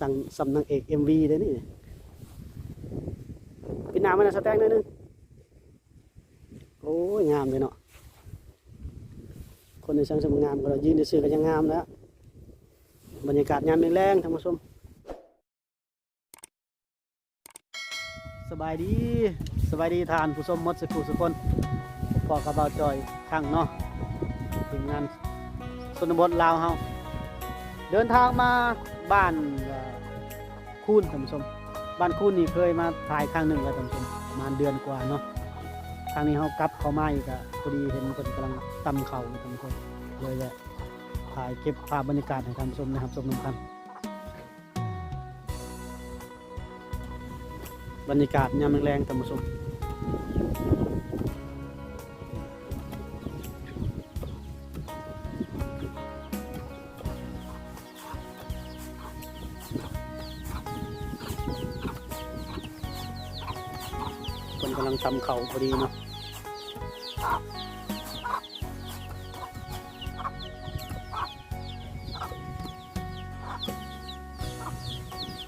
ສັ່ງ ສ່ຳນາງເອກເອັມວີເດ້ນີ້. ປິດໜ້າມານະສະແຕງໜ້ອຍໜຶ່ງ. ໂອ້ຍ ງາມເດ້ເນາະ. ຄົນໃນສັງຄົມງາມ ກໍຢືນຊື່ໆ ກໍຍັງງາມແລ້ວ. ບັນຍາກາດຍາມແລງໆ ທ່ານຜູ້ຊົມ. ສະບາຍດີ ສະບາຍດີທ່ານຜູ້ຊົມໝົດສຸຜູ້ສຸຄົນ. ພໍ້ກັບບ່າວຈອຍອີກຄັ້ງເນາະ, ທີມງານຊົນນະບົດລາວເຮົາ ເດີນທາງມາບ້ານ ເອີ ຄູນ ທ່ານຜູ້ຊົມ. ບ້ານຄູນນີ້ເຄີຍມາຖ່າຍຄັ້ງໜຶ່ງແລ້ວທ່ານຜູ້ຊົມ, ປະມານເດືອນກວ່າເນາະ. ຄັ້ງນີ້ເຮົາກັບເຂົ້າມາອີກ ກະພໍດີເຫັນເພິ່ນກຳລັງຕຳເຂົ້າຢູ່ທ່ານຜູ້ຊົມ, ເລີຍແວະຖ່າຍເກັບພາບບັນຍາກາດໃຫ້ທ່ານຜູ້ຊົມໄດ້ຮັບຊົມນຳກັນ. ບັນຍາກາດຍາມແລງໆ ທ່ານຜູ້ຊົມ. ເພິ່ນກຳລັງຕຳເຂົ້າພໍດີເນາະ.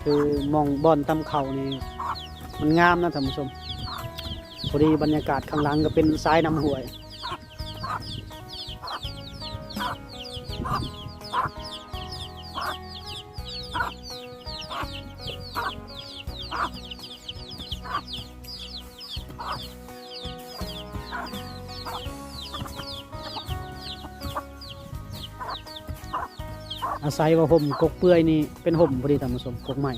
ຄືໝ່ອງບ່ອນຕຳເຂົ້ານີ້ມັນງາມນະທ່ານຜູ້ຊົມ. ພໍດີບັນຍາກາດຂ້າງຫຼັງກໍເປັນສາຍນ້ຳຫ້ວຍ. ອາໄສວ່າຮົ່ມກົກເປື່ອຍນີ້ເປັນຮົ່ມພໍດີທ່ານຜູ້ຊົມ, ກົກໄມ້.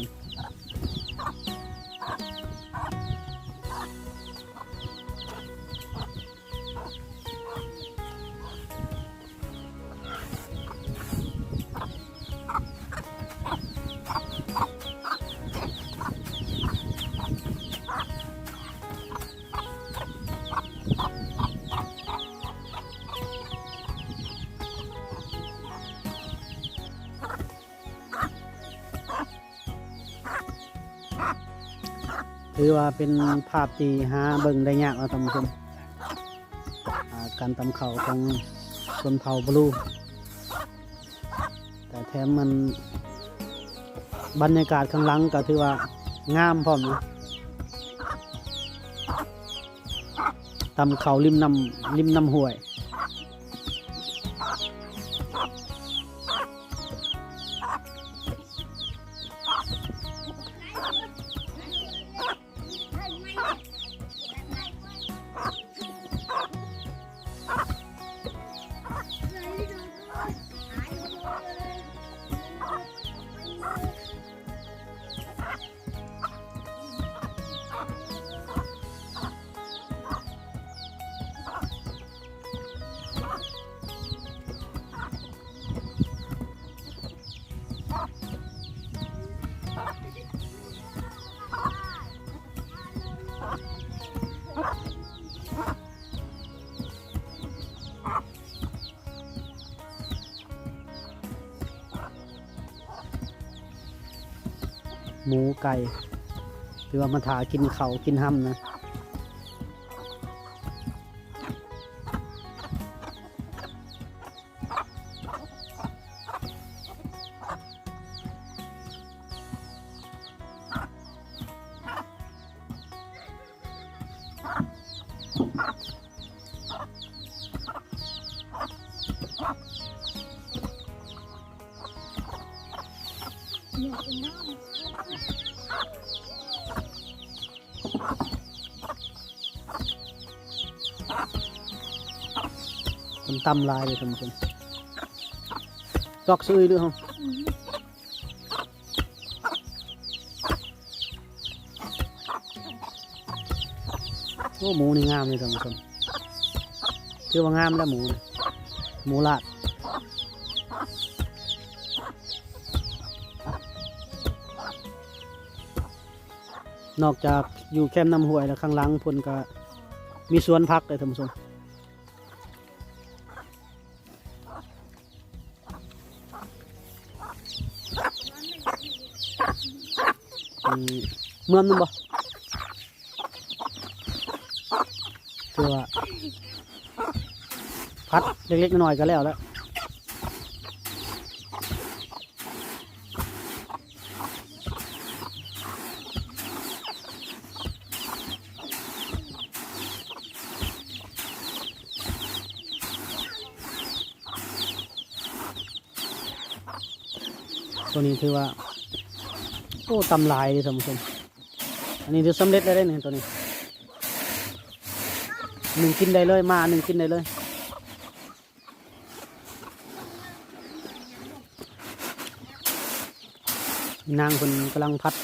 ຖືວ່າເປັນພາບທີ່ຫາເບິ່ງໄດ້ຍາກເນາະທ່ານຜູ້ຊົມ, ອາ ການຕຳເຂົ້າຂອງຊົນເຜົ່າບລູ. ແຕ່ແຖມມັນ ບັນຍາກາດຂ້າງຫຼັງກໍຖືວ່າງາມພ້ອມນະ, ຕຳເຂົ້າລິມນ້ຳ ລິມນ້ຳຫ້ວຍ. ໝູໄກ່ ຖືວ່າມາຖ້າກິນເຂົ້າກິນຮຳນະ. ມັນຕຳຫຼາຍເດ້ທ່ານຜູ້ຊົມ. ຈອກຊືດເດີເຮົາ. ໂອ້ ໝູນີ້ງາມເລີຍທ່ານຜູ້ຊົມ, ຖືວ່າງາມແລ້ວໝູນີ້ ໝູລາດ. ນອກຈາກຢູ່ແຄມນ້ຳຫ້ວຍແລ້ວ ຂ້າງຫຼັງເພິ່ນກະມີສວນຜັກເດ້ທ່ານຜູ້ຊົມ. ອືມ ເມືອນນຳບໍ່? ຄືວ່າຜັດເລັກໆນ້ອຍໆກໍແລ້ວແຫຼະ. ຕົວນີ້ຖືວ່າ ໂອ້ ຕຳຫຼາຍເດ້ທ່ານຜູ້ຊົມ. ອັນນີ້ຖືສຳເລັດແລ້ວເດ້ນີ້ ຕົວນີ້ ໜຶ້ງກິນໄດ້ເລີຍ ມາໜຶ້ງກິນໄດ້ເລີຍ. ນາງເພິ່ນກຳລັງຜັດ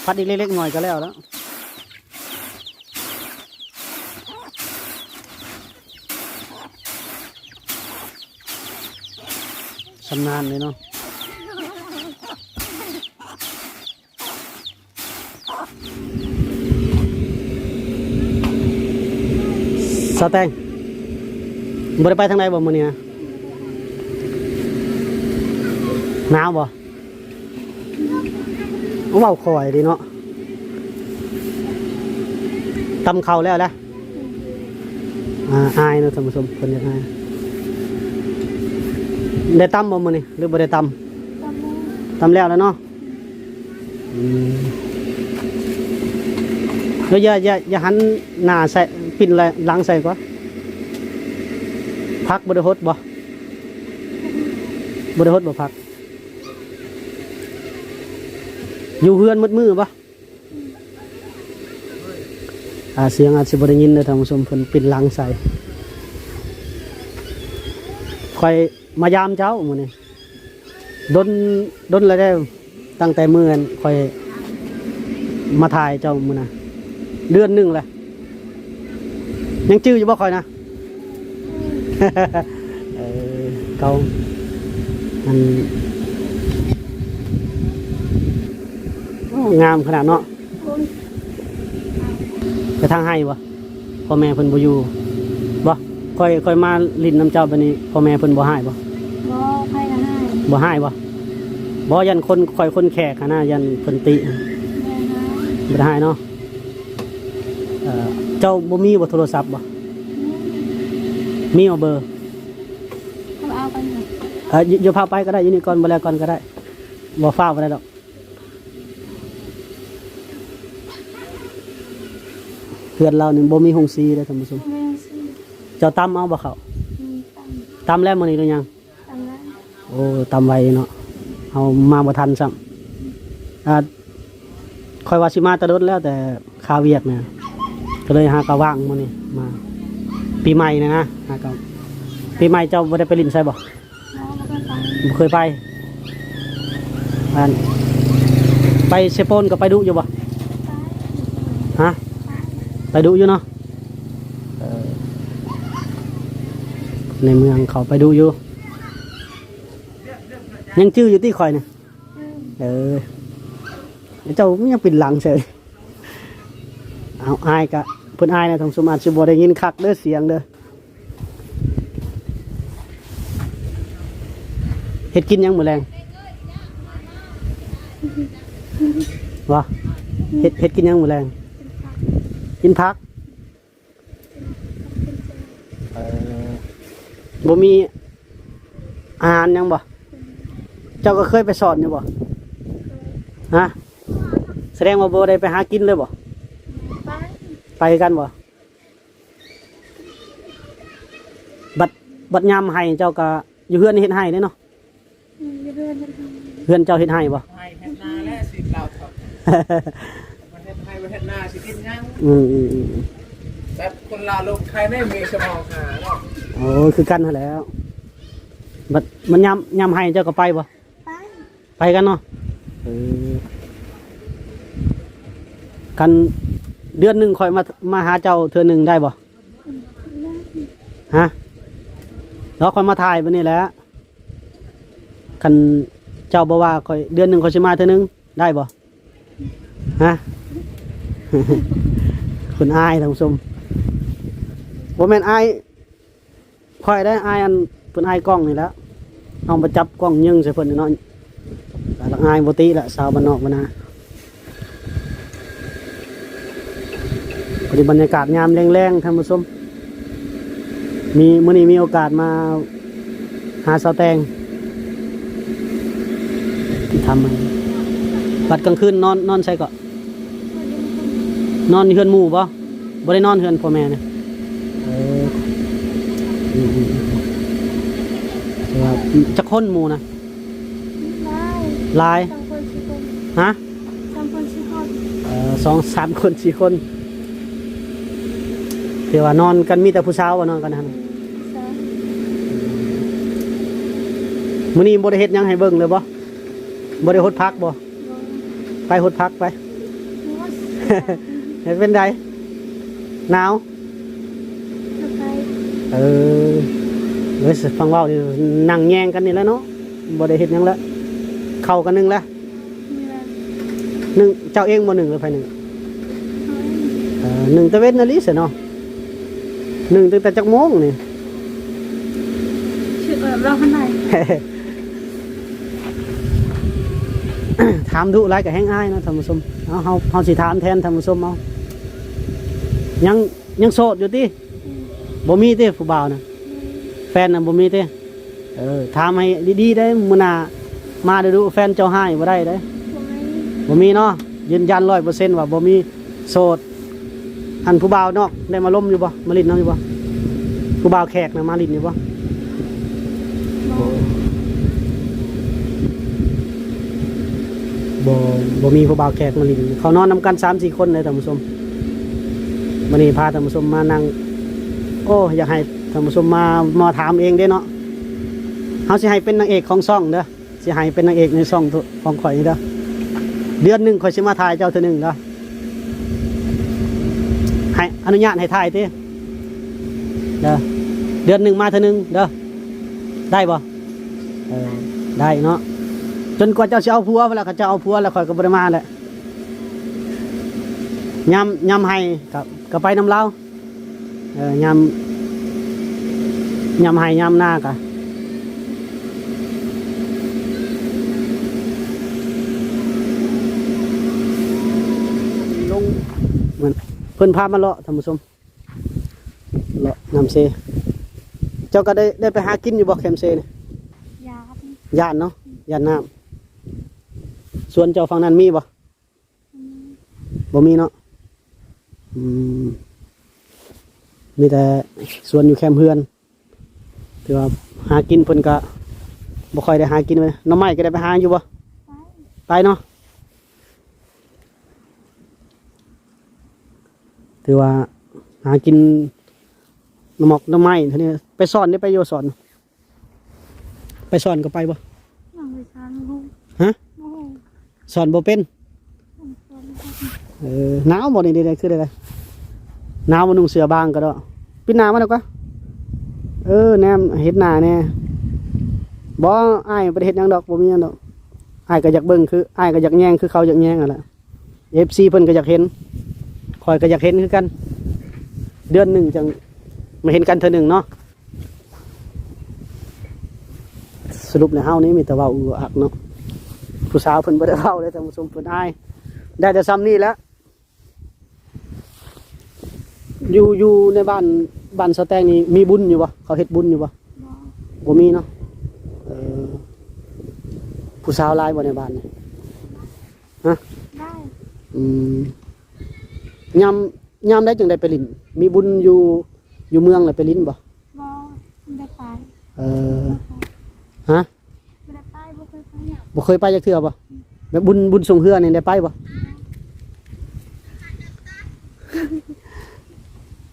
ຜັດອີກເລັກໆນ້ອຍໆກໍແລ້ວລະ. ຊຳນານເລີຍເນາະ. ສາວແຕງ ບໍ່ໄດ້ໄປທາງໃດບໍ່ມື້ນີ້ນະ? ໜາວບໍ່? ເວົ້າຄ່ອຍເດ້ເນາະ. ຕຳເຂົ້າແລ້ວລະ? ອາ ອາຍເນາະທ່ານຜູ້ຊົມ ເພິ່ນຢາກອາຍ. ໄດ້ຕຳບໍ່ມື້ນີ້ ຫຼືບໍ່ໄດ້ຕຳ? ຕຳແລ້ວ ຕຳແລ້ວລະເນາະ. ອືມ ແລ້ວຢ່າ ຢ່າ ຢ່າຫັນໜ້າໃສ່ ປິ່ນຫຼັງໃສ່ກວ່າ. ຜັກບໍ່ໄດ້ຫົດບໍ່? ບໍ່ໄດ້ຫົດບໍ່ຜັກ? ຢູ່ເຮືອນໝົດມື້ບໍ່? ອາ ສຽງອາດຊິບໍ່ໄດ້ຍິນເດີທ່ານຜູ້ຊົມ ເພິ່ນປິ່ນຫຼັງໃສ່. ຂ້ອຍມາຢາມເຈົ້າມື້ນີ້ ດົນ ດົນແລ້ວເດ້ ຕັ້ງແຕ່ມື້ນັ້ນຂ້ອຍມາຖ່າຍເຈົ້າມື້ນະ ເດືອນໜຶ່ງແລ້ວ. ຍັງຈື່ຢູ່ບໍ່ຂ້ອຍນະ? ເອີ ເກົ່າ ອັນ ໂອ້ ງາມຂະໜາດເນາະ. ໂອ້ຍ ໄປທາງໄຮ່ບໍ່? ພໍ່ແມ່ເພິ່ນບໍ່ຢູ່ບໍ່? ຂ້ອຍ ຂ້ອຍມາຫຼິ້ນນຳເຈົ້າບາດນີ້ ພໍ່ແມ່ເພິ່ນບໍ່ຮ້າຍບໍ່? ບໍ່ ໃຜກໍຮ້າຍ. ບໍ່ຮ້າຍບໍ່? ບໍ່ ຢ້ານຄົນ ຂ້ອຍຄົນແຂກຫັ້ນນະ ຢ້ານເພິ່ນຕິ. ບໍ່ຮ້າຍ ບໍ່ໄດ້ຮ້າຍເນາະ. ເອີ ເຈົ້າບໍ່ມີບໍ່ໂທລະສັບບໍ່? ມີບໍ່ເບີ? ເອົາໄປເນາະ. ເອີ ຢ່າ ຢ່າພາໄປກໍໄດ້ ຢູ່ນີ້ກ່ອນ ບໍ່ແລ້ວກ່ອນກໍໄດ້ ບໍ່ຟ້າວບໍ່ໄດ້ດອກ. ເຮືອນລາວນີ້ບໍ່ມີໂຮງສີເດ້ທ່ານຜູ້ຊົມ. ບໍ່ມີໂຮງສີ. ເຈົ້າຕຳເອົາບໍ່ເຂົ້າ? ອືມ ຕຳ ຕຳແລ້ວມື້ນີ້ຫຼືຍັງ? ຕຳແລ້ວ. ໂອ້ ຕຳໄວເນາະ ເຮົາມາບໍ່ທັນຊ້ຳ. ອ່າ ຂ້ອຍວ່າຊິມາແຕ່ດົນແລ້ວ ແຕ່ຄາວຽກນະ ກໍເລີຍຫາກະວ່າງມື້ນີ້ມາ ປີໃໝ່ນະນະ ຫາກະ ປີໃໝ່ເຈົ້າບໍ່ໄດ້ໄປຫຼິ້ນໃສບໍ່? ບໍ່ເຄີຍໄປ. ອັນ ໄປເຊໂປນກໍໄປດຸຢູ່ບໍ່? ຮະ? ໄປດຸຢູ່ເນາະ. ເອີ ໃນເມືອງເຂົາໄປດຸຢູ່. ຍັງຈື່ຢູ່ຕິຂ້ອຍນະ? ເອີ ເຈົ້າຍັງປິ່ນຫຼັງເສີຍ. ເອົາ ອາຍກະ ເພິ່ນອາຍນະ ທ່ານຜູ້ຊົມອາດຊິບໍ່ໄດ້ຍິນຄັກເດີ ສຽງເດີ. ເຮັດກິນຫຍັງມື້ແລງ? ວະ ເຮັດ ເຮັດກິນຫຍັງມື້ແລງ? ກິນຜັກ. ເອີ ບໍ່ມີອາຫານຫຍັງບໍ່? ເຈົ້າກໍເຄີຍໄປສອນຢູ່ບໍ່? ຮະ? ສະແດງວ່າບໍ່ໄດ້ໄປຫາກິນເລີຍບໍ່? ໄປ ໄປຄືກັນບໍ່? ບັດ ບັດຍາມໄຮ່ເຈົ້າກໍຢູ່ເຮືອນເຮັດໄຮ່ເດ້ເນາະ? ອືມ ຢູ່ເຮືອນເຮັດໄຮ່. ເຮືອນເຈົ້າເຮັດໄຮ່ບໍ່? ໄຮ່ເຮັດນາແລ້ວ ຊິເລົ່າເຖາະ ມັນເຮັດໄຮ່ມັນເຮັດນາຊິກິນຫຍັງ? ອືມໆໆ ແບບຄົນລາວລົງໄທໃນມີສະໝອງຫາເນາະ. ໂອ້ ຄືກັນຫັ້ນແຫຼ້ວ. ບັດມັນຍາມ ຍາມໄຮ່ເຈົ້າກໍໄປບໍ່? ໄປ ໄປຄືກັນເນາະ. ເອີ ຄັນເດືອນໜຶ່ງຂ້ອຍມາ ມາຫາເຈົ້າເທື່ອໜຶ່ງໄດ້ບໍ່? ອືມ ໄດ້. ຮະ? ແລ້ວຂ້ອຍມາຖ່າຍບາດນີ້ແຫຼະ. ຄັນເຈົ້າບໍ່ວ່າຂ້ອຍ ເດືອນໜຶ່ງຂ້ອຍຊິມາເທື່ອໜຶ່ງ ໄດ້ບໍ່? ຮະ? ຄົນອາຍທ່ານຜູ້ຊົມ ບໍ່ແມ່ນອາຍຂ້ອຍເດ້ ອາຍອັນເພິ່ນອາຍກ້ອງນີ້ແຫຼະ. ເອົາມາຈັບກ້ອງຍິງໃສ່ເພິ່ນເນາະ. ລະອາຍບໍ່ຕິລະ ສາວບ້ານນອກບ້ານນາ. ພໍດີບັນຍາກາດຍາມແລງໆ ທ່ານຜູ້ຊົມ ມີ ມື້ນີ້ມີໂອກາດມາຫາສາວແຕງ ທຳ ບັດກາງຄືນນອນ ນອນໃສເກາະ? ນອນເຮືອນໝູ່ບໍ່? ບໍ່ໄດ້ນອນເຮືອນພໍ່ແມ່ນະ? ເອີ ອືມໆ ແຕ່ວ່າຈັກຄົນໝູ່ນະ? ຫຼາຍ ຫຼາຍ? ສາມຄົນສີ່ຄົນ. ຮະ? ສາມຄົນສີ່ຄົນ. ເອີ ສອງສາມຄົນ ສີ່ຄົນ. ຖືວ່ານອນກັນມີແຕ່ຜູ້ສາວບໍ່ ນອນກັນຫັ້ນ? ໃຊ່. ມື້ນີ້ບໍ່ໄດ້ເຮັດຫຍັງໃຫ້ເບິ່ງເລີຍບໍ່? ບໍ່ໄດ້ຫົດຜັກບໍ່? ບໍ່. ໄປຫົດຜັກໄປ. ໂອ້ຍ ເຮັດເປັນໃດ? ໜາວ? ບໍ່ໄປ. ເອີ ເອີ ຟັງເວົ້ານີ້ ນັ່ງແຍງກັນນີ້ແຫຼະເນາະ, ບໍ່ໄດ້ເຮັດຫຍັງລະ. ເຂົ້າກະໜຶ້ງລະ? ແມ່ນ. ໜຶ້ງເຈົ້າເອງບໍ່ ໜຶ້ງ ຫຼືໃຜໜຶ້ງ? ເຮົາເອງ. ເອີ ໜຶ້ງຕາເວັນອີ່ຫຼີຊັ້ນເນາະ. ໜຶ້ງຕັ້ງແຕ່ຈັກໂມງນີ້? ເອີ ເວົ້າປານໃດ? ຖາມດຸຫຼາຍກະແຮງອາຍເນາະທ່ານຜູ້ຊົມ. ເອົາ ເຮົາ ເຮົາຊິຖາມແທນທ່ານຜູ້ຊົມເອົາ. ຍັງ ຍັງໂສດຢູ່ຕິ? ອືມ. ບໍ່ມີຕິຜູ້ບ່າວນະ? ອືມ. ແຟນນະບໍ່ມີຕິ? ເອີ ຖາມໃຫ້ດີໆເດ້ ມື້ໜ້າມາດຸໆ ແຟນເຈົ້າຮ້າຍບໍ່ໄດ້ເດ້. ບໍ່ມີ. ບໍ່ມີເນາະ, ຢືນຢັນຮ້ອຍເປີເຊັນວ່າບໍ່ມີ. ໂສດ. ອັນຜູ້ບ່າວນອກໄດ້ມາລົມຢູ່ບໍ່? ມາຫຼິ້ນນຳຢູ່ບໍ່? ຜູ້ບ່າວແຂກນະມາຫຼິ້ນຢູ່ບໍ່? ບໍ່. ບໍ່ ບໍ່ມີຜູ້ບ່າວແຂກມາຫຼິ້ນ. ເຂົານອນນຳກັນສາມສີ່ຄົນເດ້ທ່ານຜູ້ຊົມ. ມື້ນີ້ພາທ່ານຜູ້ຊົມມານັ່ງ. ໂອ້ ຢາກໃຫ້ທ່ານຜູ້ຊົມມາ ມາຖາມເອງເດ້ເນາະ. ເຮົາຊິໃຫ້ເປັນນາງເອກຂອງຊ່ອງເດີ. ຊິໃຫ້ເປັນນາງເອກໃນຊ່ອງຂອງຂ້ອຍນີ້ເດີ. ເດືອນໜຶ່ງຂ້ອຍຊິມາຖ່າຍເຈົ້າເທື່ອໜຶ່ງເດີ. ໃຫ້ອະນຸຍາດໃຫ້ຖ່າຍຕິເດີ. ເດືອນໜຶ່ງມາເທື່ອໜຶ່ງເດີ. ໄດ້ບໍ່? ເອີ ໄດ້ເນາະ. ຈົນກວ່າເຈົ້າຊິເອົາຜົວພຸ້ນລະ, ຄັນເຈົ້າເອົາຜົວແລ້ວຂ້ອຍກະບໍ່ໄດ້ມາແຫຼະ. ຍາມ ຍາມໄຮ່ກະ ກະໄປນຳລາວ. ເອີ ຍາມ ຍາມໄຮ່ຍາມນາກະ ລົງ ເພິ່ນພາມາເລາະທ່ານຜູ້ຊົມ, ເລາະນ້ຳເຊ. ເຈົ້າກະໄດ້ ໄດ້ໄປຫາກິນຢູ່ບໍ່ແຄມເຊນີ້? ຢ້ານ. ຢ້ານເນາະ, ຢ້ານນ້ຳ. ສວນເຈົ້າຝັ່ງນັ້ນມີບໍ່? ອືມ. ບໍ່ມີເນາະ. ອືມ. ມີແຕ່ສວນຢູ່ແຄມເຮືອນ. ຖືວ່າຫາກິນເພິ່ນກະບໍ່ຄ່ອຍໄດ້ຫາກິນເລີຍ. ໜໍ່ໄມ້ກະໄດ້ໄປຫາຢູ່ບໍ່? ໄປ. ໄປເນາະ. ຖືວ່າຫາກິນໜໍ່ໝອກໜໍ່ໄມ້ເທົ່ານີ້. ໄປສອນເດ້ ໄປຢູ່ສອນ. ໄປສອນກະໄປບໍ່? ນ້ອງໄປສອນບໍ່ຮູ້. ຮະ? ບໍ່ຮູ້. ສອນບໍ່ເປັນ? ສອນບໍ່ເປັນ. ເອີ ໜາວບໍ່ນີ້? ຄືໄດ້ ໜາວບໍ່? ນຸ່ງເສື້ອບາງກະດອກ. ປິດໜ້າມາແລ້ວກະ. ເອີ ແນມເຫັນໜ້າແດ່. ບໍ່ ອ້າຍບໍ່ໄດ້ເຮັດຫຍັງດອກ, ບໍ່ມີຫຍັງດອກ. ອ້າຍກະຢາກເບິ່ງຄື ອ້າຍກະຢາກແຍງຄືເຂົາຢາກແຍງຫັ້ນແຫຼະ. ເອັຟຊີ ເພິ່ນກະຢາກເຫັນ, ຂ້ອຍກະຢາກເຫັນຄືກັນ. ເດືອນໜຶ່ງຈັ່ງມາເຫັນກັນເທື່ອໜຶ່ງເນາະ. ສະຫຼຸບແລ້ວເຮົານີ້ມີແຕ່ເວົ້າອຶກອັກເນາະ. ຜູ້ສາວເພິ່ນບໍ່ໄດ້ເວົ້າເດ້ທ່ານຜູ້ຊົມ, ເພິ່ນອາຍ. ໄດ້ແຕ່ຊ່ຳນີ້ແຫຼະ. ຢູ່ ຢູ່ໃນບ້ານ ບ້ານສາວແຕງນີ້ມີບຸນຢູ່ບໍ່? ເຂົາເຮັດບຸນຢູ່ບໍ່? ບໍ່. ບໍ່ມີເນາະ. ເອີ ຜູ້ສາວຫຼາຍບໍ່ໃນບ້ານນີ້? ຮະ? ໄດ້. ອືມ. ຍາມ ຍາມໃດຈຶ່ງໄດ້ໄປຫຼິ້ນ? ມີບຸນຢູ່ ຢູ່ເມືອງແລ້ວໄປຫຼິ້ນບໍ່? ບໍ່ ບໍ່ໄດ້ໄປ. ເອີ. ຮະ? ບໍ່ໄດ້ໄປ ບໍ່ເຄີຍໄປ. ບໍ່ເຄີຍໄປຈັກເທື່ອບໍ່? ແບບບຸນ ບຸນຊ່ວງເຮືອນີ້ໄດ້ໄປບໍ່?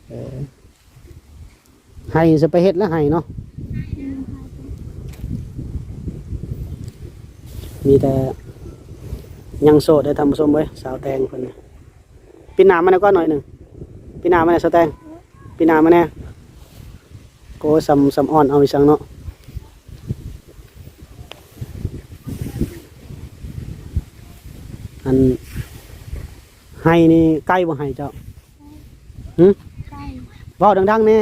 ເອີ. ໄຮ່ຊິໄປເຮັດແລ້ວໄຮ່ເນາະ. ອືມ. ມີແຕ່ຍັງໂສດເດີທ່ານຜູ້ຊົມເອີຍ, ສາວແຕງເພິ່ນ. ປິດໜ້າມາແດ່ກ່ອນໜ້ອຍໜຶ່ງ. ປິດໜ້າມາແດ່ສາວແຕງ. ປິດໜ້າມາແດ່. ໂອ້ ສ່ຳ ສ່ຳອ່ອນເອົາອີ່ສັງເນາະ. ອັນ ໄຮ່ນີ້ໄກບໍ່ໄຮ່ເຈົ້າ? ຫຶ? ໄກ. ເວົ້າດັງໆແດ່.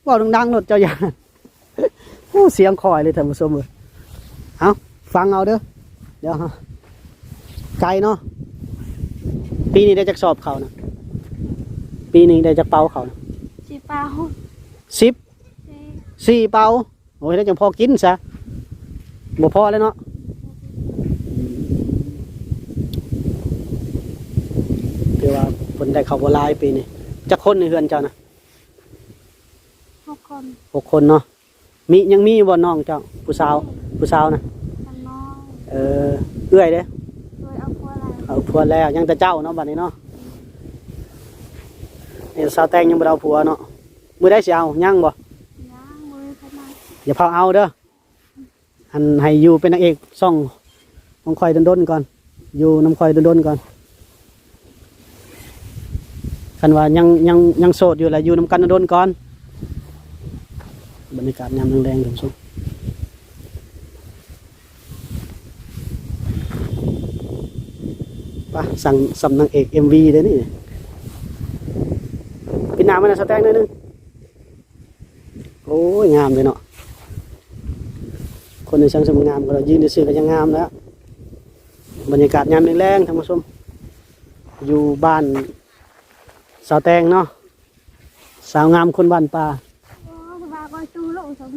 ເວົ້າດັງໆໂລດ ເຈົ້າຢ້ານ. ໂອ້ ສຽງຄ່ອຍເລີຍທ່ານຜູ້ຊົມເອີຍ. ເອົາ ຟັງເອົາເດີ. ດຽວ ໄກເນາະ. ປີນີ້ໄດ້ຈັກສອບເຂົ້ານະ? ປີນີ້ໄດ້ຈັກເປົາເຂົ້ານະ? ສີ່ເປົາ. ສິບ? ສີ່. ສີ່ເປົາ. ໂອ້ຍ ແລ້ວຈັ່ງພໍກິນຊະ. ບໍ່ພໍແລ້ວເນາະ. ຖືວ່າເພິ່ນໄດ້ເຂົ້າບໍ່ຫຼາຍປີນີ້. ຈັກຄົນໃນເຮືອນເຈົ້ານະ? ຫົກຄົນ. ຫົກຄົນເນາະ. ມີ ຍັງມີຢູ່ບໍ່ນ້ອງເຈົ້າ ຜູ້ສາວ? ຜູ້ສາວນະ? ຍັງນ້ອຍ. ເອີ ເອື້ອຍເດ້? ໂດຍ ເອົາຜົວແລ້ວ. ເອົາຜົວແລ້ວ ຍັງແຕ່ເຈົ້າເນາະ ບັດນີ້ເນາະ. ນີ້ສາວແຕງຍັງບໍ່ໄດ້ເອົາຜົວເນາະ. ມື້ໃດຊິເອົາ? ຍັງບໍ່? ຍັງ ບໍ່ມີໃຜມາ. ຢ່າພາວເອົາເດີ. ອັນ ໃຫ້ຢູ່ເປັນນາງເອກຊ່ອງຂອງຂ້ອຍດົນໆກ່ອນ, ຢູ່ນຳຂ້ອຍດົນໆກ່ອນ. ຄັນວ່າຍັງ ຍັງ ຍັງໂສດຢູ່ລະ ຢູ່ນຳກັນດົນໆກ່ອນ. ບັນຍາກາດຍາມແລງໆ ທ່ານຜູ້ຊົມ. ປະ ສັ່ງສ່ຳນາງເອກເອັມວີເດ້ນີ້. ປິດໜ້າມານະ ສາວແຕງໜ້ອຍໜຶ່ງ. ໂອ້ຍ ງາມເດ້ເນາະ. ຄົນໃນສັງຄົມງາມ ກໍຢືນຊື່ໆກໍຍັງງາມແລ້ວ. ບັນຍາກາດຍາມແລງໆ ທ່ານຜູ້ຊົມ ຢູ່ບ້ານສາວແຕງເນາະ. ສາວງາມຄົນບ້ານປ່າ. ໂອ້ ວ່າກໍຕູ້ລົງຊັ້ນ.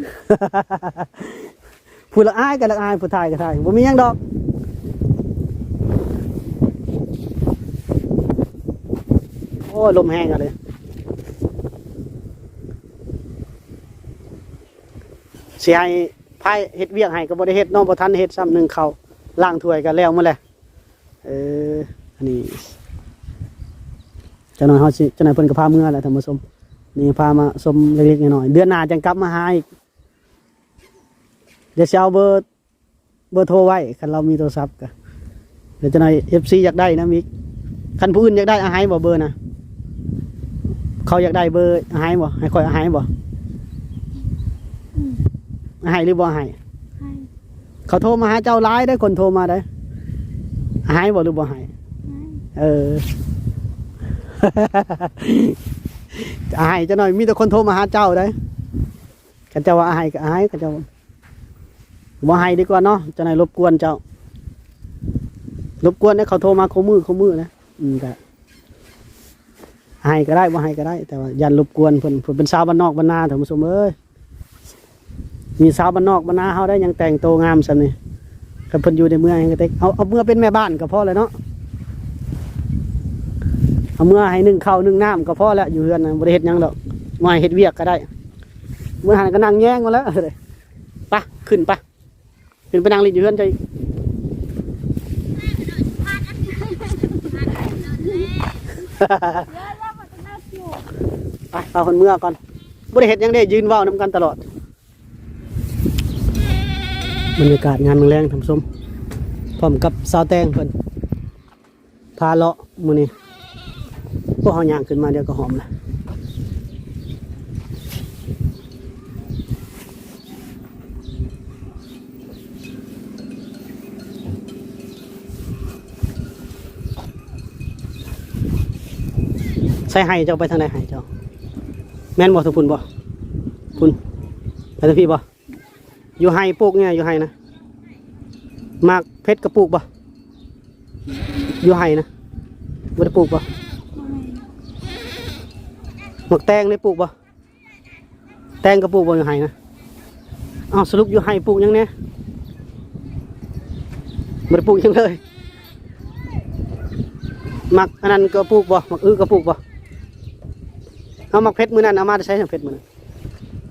ຜູ້ລະອາຍກໍລະອາຍ ຜູ້ຖ່າຍກໍຖ່າຍ ບໍ່ມີຫຍັງດອກ. ໂອ້ຍ ລົມແຮງອີ່ຫຼີ. ຊິໃຫ້ພາຍເຮັດວຽກໃຫ້ກໍບໍ່ໄດ້ເຮັດເນາະ, ບໍ່ທັນເຮັດຊ້ຳ, ໜຶ້ງເຂົ້າ ລ້າງຖ້ວຍກໍແລ້ວໝົດແຫຼະ. ເອີ ອັນນີ້ ຈັກໜ້ອຍເຮົາຊິ ຈັກໜ້ອຍເພິ່ນກໍພາເມືອແຫຼະ ທ່ານຜູ້ຊົມ. ນີ້ພາມາຊົມເລັກໆນ້ອຍໆ, ເດືອນໜ້າຈັ່ງກັບມາຫາອີກ. ດຽວຊິເອົາເບີ ເບີໂທໄວ້ ຄັນລາວມີໂທລະສັບກະ. ດຽວຈັກໜ້ອຍເອັບຊີຢາກໄດ້ນຳອີກ. ຄັນຜູ້ອື່ນຢາກໄດ້ ອາໃຫ້ບໍ່ເບີນະ? ເຂົາຢາກໄດ້ເບີ ອາໃຫ້ບໍ່? ໃຫ້ຂ້ອຍ ອາໃຫ້ບໍ່? ອືມ ອາໃຫ້ຫຼືບໍ່ໃຫ້? ໃຫ້. ເຂົາໂທມາຫາເຈົ້າຫຼາຍເດ້, ຄົນໂທມາເດ້. ໃຫ້ບໍ່ຫຼືບໍ່ໃຫ້? ໃຫ້. ເອີ ໃຫ້. ໃຫ້ຈັກໜ້ອຍ ມີແຕ່ຄົນໂທມາຫາເຈົ້າເດ້. ເຂົາເຈົ້າວ່າໃຫ້ກໍໃຫ້, ເຂົາເຈົ້າບໍ່ໃຫ້ດີກວ່າເນາະ, ຈັກໜ້ອຍລົບກວນເຈົ້າ. ລົບກວນໃຫ້ເຂົາໂທມາຄູ່ມື້ ຄູ່ມື້ນະ. ອືມ ກໍໃຫ້ກໍໄດ້ ບໍ່ໃຫ້ກໍໄດ້, ແຕ່ວ່າຢ້ານລົບກວນເພິ່ນ. ເພິ່ນເປັນຊາວບ້ານນອກບ້ານນາ ທ່ານຜູ້ຊົມເອີຍ. ມີຊາວບ້ານນອກບ້ານນາເຮົາໄດ້ຍັງແຕ່ງໂຕງາມສ່ຳນີ້. ຄັນເພິ່ນຢູ່ໃນເມືອງແຮງກະເຕັກ ເອົາ ເອົາເມືອເປັນແມ່ບ້ານກໍພໍແລ້ວເນາະ. ເອົາເມືອໃຫ້ໜຶ້ງເຂົ້າໜຶ້ງນ້ຳກໍພໍແລ້ວ, ຢູ່ເຮືອນນະ ບໍ່ໄດ້ເຮັດຫຍັງດອກ. ມາເຮັດວຽກກໍໄດ້. ເມືອຫັ້ນກໍນັ່ງແຍງມາແລ້ວ. ໄປ ຂຶ້ນໄປ. ຂຶ້ນໄປນັ່ງຫຼິ້ນຢູ່ເຮືອນເຈົ້າອີກ. ໄປ ພາເພິ່ນເມືອກ່ອນ. ບໍ່ໄດ້ເຮັດຫຍັງເດ້ ຢືນເວົ້ານຳກັນຕະຫຼອດ. ບັນຍາກາດຍາມແລງໆ ທ່ານຜູ້ຊົມ ພ້ອມກັບສາວແຕງເພິ່ນ ພາເລາະມື້ນີ້. ໂອ້ ເຮົາຍ່າງຂຶ້ນມາດຽວກໍຫອມລະ. ໃສ່ໄຮ່ເຈົ້າໄປທາງໃດ ໄຮ່ເຈົ້າ? ແມ່ນບໍ່ ທາງພຸ້ນບໍ່? ພຸ້ນ ໄປທາງພີ້ບໍ່? ຢູ່ໄຮ່ປູກຫຍັງ ຢູ່ໄຮ່ນະ? ໝາກເຜັດກໍປູກບໍ່? ຢູ່ໄຮ່ນະ ບໍ່ໄດ້ປູກບໍ່? ໝາກແຕງໄດ້ປູກບໍ່? ແຕງກໍປູກບໍ່ ຢູ່ໄຮ່ນະ? ເອົ້າ ສະຫຼຸບຢູ່ໄຮ່ປູກຫຍັງແດ່? ບໍ່ໄດ້ປູກຫຍັງເລີຍ. ໝາກອັນນັ້ນກໍປູກບໍ່? ໝາກອຶກໍປູກບໍ່? ເອົາ ໝາກເຜັດມື້ນັ້ນເອົາມາແຕ່ໃສ? ໝາກເຜັດມື້ນັ້ນ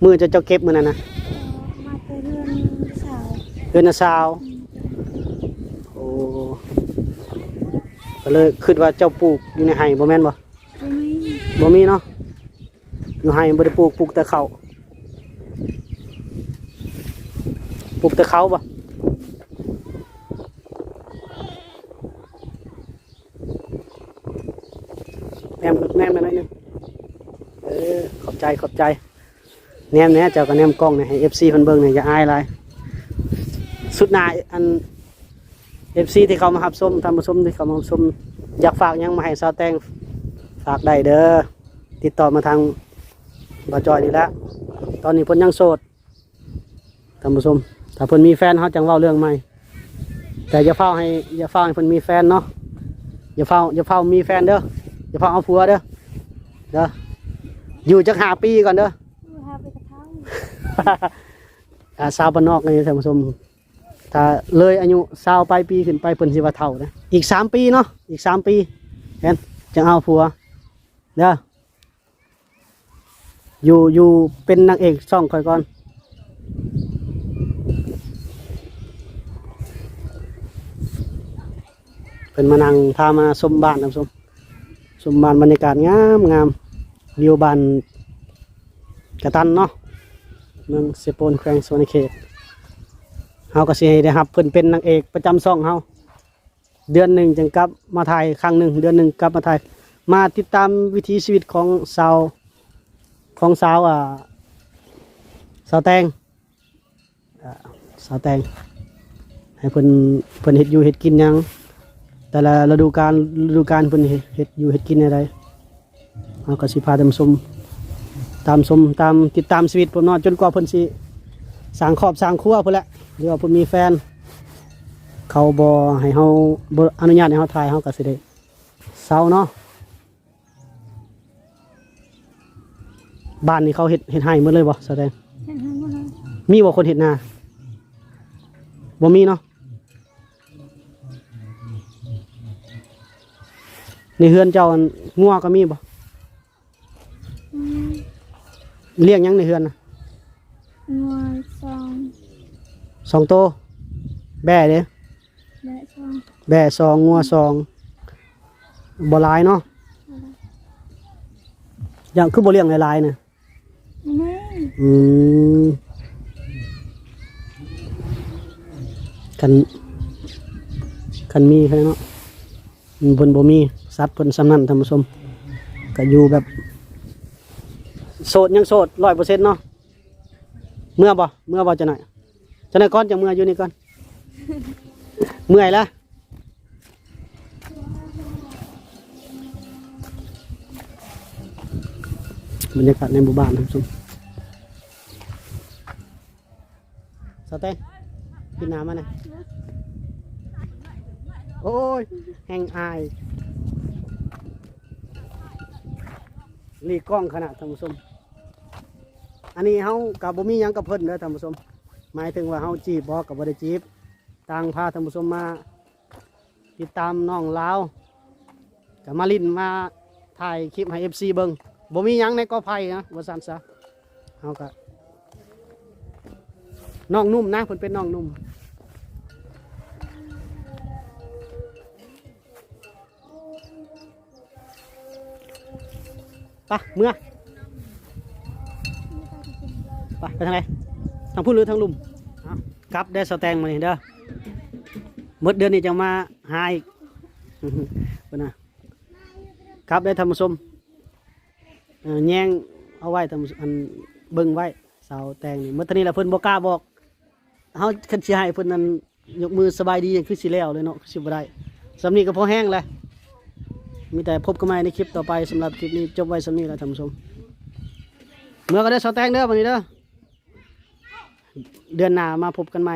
ມື້ເຈົ້າ ເຈົ້າເກັບມື້ນັ້ນນະ? ເອົາມາແຕ່ເຮືອນສາວ. ເຮືອນນ້າສາວ. ອືມ. ໂອ້ ກໍເລີຍຄິດວ່າເຈົ້າປູກຢູ່ໃນໄຮ່ ບໍ່ແມ່ນບໍ່? ບໍ່ມີ ບໍ່ມີເນາະ. ຢູ່ໄຮ່ບໍ່ໄດ້ປູກ ປູກແຕ່ເຂົ້າ. ປູກແຕ່ເຂົ້າບໍ່? ແນມ ແນມມາໜ້ອຍໜຶ່ງ. ເອີ ຂອບໃຈ ຂອບໃຈ. ແນມແດ່ ເຈົ້າກໍແນມກ້ອງໃຫ້ເອັບຊີເພິ່ນເບິ່ງແດ່ ຢ່າອາຍຫຼາຍ. ສຸດໜ້າ ອັນ ເອັບຊີທີ່ເຂົ້າມາຮັບຊົມ ທ່ານຜູ້ຊົມທີ່ເຂົ້າມາຮັບຊົມ ຢາກຝາກຫຍັງມາໃຫ້ສາວແຕງ ຝາກໄດ້ເດີ. ຕິດຕໍ່ມາທາງບ່າວຈອຍນີ້ແຫຼະ. ຕອນນີ້ເພິ່ນຍັງໂສດ ທ່ານຜູ້ຊົມ. ຖ້າເພິ່ນມີແຟນ ເຮົາຈັ່ງເວົ້າເລື່ອງໃໝ່. ແຕ່ຢ່າຟ້າວໃຫ້ ຢ່າຟ້າວໃຫ້ເພິ່ນມີແຟນເນາະ. ຢ່າຟ້າວ ຢ່າຟ້າວມີແຟນເດີ. ຢ່າຟ້າວເອົາຜົວເດີ ເດີ. ຢູ່ຈັກຫ້າປີກ່ອນເດີ. ຢູ່ຫ້າປີກໍເຖົ້າ. ອ່າ ຊາວບ້ານນອກນີ້ ທ່ານຜູ້ຊົມ ຖ້າເລີຍອາຍຸຊາວປາຍປີຂຶ້ນໄປ ເພິ່ນຊິວ່າເຖົ້ານະ. ອີກສາມປີເນາະ ອີກສາມປີ ແມ່ນ ຈັ່ງເອົາຜົວເດີ. ຢູ່ ຢູ່ເປັນນາງເອກຊ່ອງຂ້ອຍກ່ອນ. ເພິ່ນມານັ່ງ ພາມາຊົມບ້ານທ່ານຜູ້ຊົມ ຊົມບ້ານ ບັນຍາກາດງາມໆ ວິວບ້ານກະຕັນເນາະ ເມືອງເຊໂປນ ແຂວງສະຫວັນນະເຂດ. ເຮົາກໍຊິໃຫ້ໄດ້ຮັບເພິ່ນເປັນນາງເອກປະຈຳຊ່ອງເຮົາ ເດືອນໜຶ່ງຈຶ່ງກັບມາຖ່າຍຄັ້ງໜຶ່ງ ເດືອນໜຶ່ງກັບມາຖ່າຍ ມາຕິດຕາມວິຖີຊີວິດຂອງຊາວ ຂອງຊາວ ອ່າ ຊາວແຕງ ອ່າ ຊາວແຕງ ໃຫ້ເພິ່ນ ເພິ່ນເຮັດຢູ່ເຮັດກິນຫຍັງ ແຕ່ລະລະດູການ ລະດູການເພິ່ນເຮັດ ເຮັດຢູ່ເຮັດກິນແນວໃດ ເຮົາກໍຊິພາທ່ານຜູ້ຊົມ ຕາມຊົມ ຕາມ ຕິດຕາມຊີວິດເພິ່ນເນາະ ຈົນກວ່າເພິ່ນຊິສ້າງຄອບສ້າງຄົວພຸ້ນແຫຼະ ຫຼືວ່າເພິ່ນມີແຟນ ເຂົາບໍ່ໃຫ້ເຮົາ ບໍ່ອະນຸຍາດໃຫ້ເຮົາຖ່າຍ ເຮົາກໍຊິໄດ້ເຊົາເນາະ. ບ້ານນີ້ເຂົາເຮັດ ເຮັດໄຮ່ໝົດເລີຍບໍ່ ສາວແຕງ? ເຮັດໄຮ່ໝົດເລີຍ. ມີບໍ່ຄົນເຮັດນາ? ບໍ່ມີເນາະ. ໃນເຮືອນເຈົ້າ ອັນ ງົວກໍມີບໍ່? ອືມ ລ້ຽງຫຍັງໃນເຮືອນນະ? ງົວສອງ ສອງໂຕ. ແບ້ເດ້? ແບ້ສອງ ແບ້ສອງ ງົວສອງ ບໍ່ຫຼາຍເນາະ. ບໍ່ຫຼາຍ. ຢ່າງ ຄືບໍ່ລ້ຽງຫຼາຍໆນະ? ບໍ່ມີ. ອືມ ຄັນ ຄັນມີແຄ່ເນາະ ເພິ່ນບໍ່ມີ ສັດເພິ່ນສ່ຳນັ້ນ ທ່ານຜູ້ຊົມ ກໍຢູ່ແບບໂສດ ຍັງໂສດ ຮ້ອຍເປີເຊັນເນາະ. ເມືອບໍ່? ເມືອບໍ່? ຈັກໜ້ອຍ ຈັກໜ້ອຍກ່ອນ ຈັ່ງເມືອ ຢູ່ນີ້ກ່ອນ ເມື່ອຍລະ. ບັນຍາກາດໃນໝູ່ບ້ານ ທ່ານຜູ້ຊົມ. ສາວແຕງ ປິດໜ້າມາແດ່. ໂອ້ຍ ແຮງອາຍ ຫຼີກກ້ອງຂະໜາດ ທ່ານຜູ້ຊົມ. ອັນນີ້ເຮົາກໍບໍ່ມີຫຍັງກັບເພິ່ນເດີ ທ່ານຜູ້ຊົມ. ໝາຍເຖິງວ່າເຮົາຈີບບໍ່ ກໍບໍ່ໄດ້ຈີບ. ຕ່າງພາທ່ານຜູ້ຊົມມາຕິດຕາມນ້ອງລາວ ກໍມາຫຼິ້ນ ມາຖ່າຍຄລິບໃຫ້ເອັຟຊີເບິ່ງ. ບໍ່ມີຫຍັງໃນກໍໄຜ່ນະ ວ່າຊັ້ນຊະ. ເຮົາກໍ ນ້ອງໜຸ່ມນະ ເພິ່ນເປັນນ້ອງໜຸ່ມ. ໄປ ເມືອ ໄປ ໄປທາງໃດ? ທາງພຸ້ນຫຼືທາງລຸ່ມ? ເອົ້າ ກັບເດີ ສາວແຕງ ມື້ນີ້ເດີ. ໝົດເດືອນນີ້ຈັ່ງມາຫາອີກ ເພິ່ນນະ. ກັບເດີທ່ານຜູ້ຊົມ. ເອີ ແຍງເອົາໄວ້ທ່ານຜູ້ຊົມ ອັນ ເບິ່ງໄວ້ ສາວແຕງນີ້. ໝົດເທົ່ານີ້ລະ ເພິ່ນບໍ່ກ້າບອກ. ເຮົາຄັນຊິໃຫ້ເພິ່ນນັ້ນ ຍົກມືສະບາຍດີ ຄືຊິແລ້ວເລີຍເນາະ ຄືຊິບໍ່ໄດ້. ສ່ຳນີ້ກໍພໍແຮງແຫຼະ. ມີແຕ່ພົບກັນໃໝ່ໃນຄລິບຕໍ່ໄປ. ສຳລັບຄລິບນີ້ຈົບໄວ້ສ່ຳນີ້ແຫຼະທ່ານຜູ້ຊົມ. ເມືອກໍເດີ ສາວແຕງເດີ ບັດນີ້ເດີ. ເດືອນໜ້າມາພົບກັນໃໝ່.